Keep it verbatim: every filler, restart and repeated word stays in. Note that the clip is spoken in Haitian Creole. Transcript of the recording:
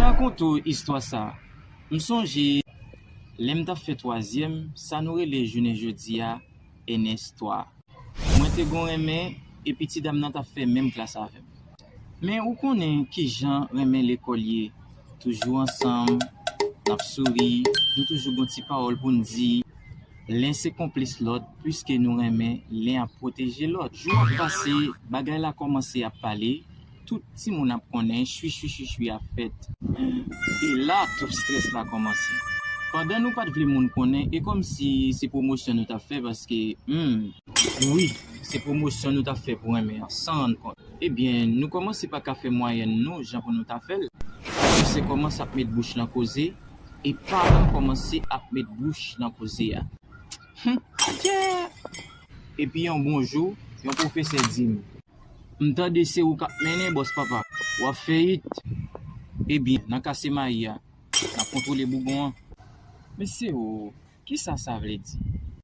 Rakonte w istwa sa. M sonje lè m t ap fè twazyèm, sa nou rele jounen jodi a N S twa. Mwen te gon renmen, epi ti dam nan t ap fè menm klas avè m. Men ou konnen kijan renmen lekòl ye. Toujou ansanm, n ap souri, nou toujou gon ti pawòl pou n di. Len se konplis lòt, piske nou renmen, len ap pwoteje lòt. Jou ap pase, bagay la kòmanse ap pale, tout timoun ap konnen, chwi chwi chwi chwi ap fèt. E la tout strès la kòmanse. Pandan nou pa t vle moun konnen, e kòmsi se pwomosyon nou t ap fè, paske, hmm, wi, se pwomosyon nou t ap fè pou renmen an, san rann kont. Ebyen, nou kòmanse pa ka fè mwayèn nou jan pou nou ta fè l. Misye kòmanse ap met bouch nan koze, e paran m kòmanse ap met bouch nan koze a. Hum, yeah! Epi yon bon jou, yon pwofesè di m, "M tande se ou k ap mennen, bòs papa. W ap fè it." Ebyen, nan kase mayi a, n ap kontwole bougon an. Mesye o, kisa sa vle di?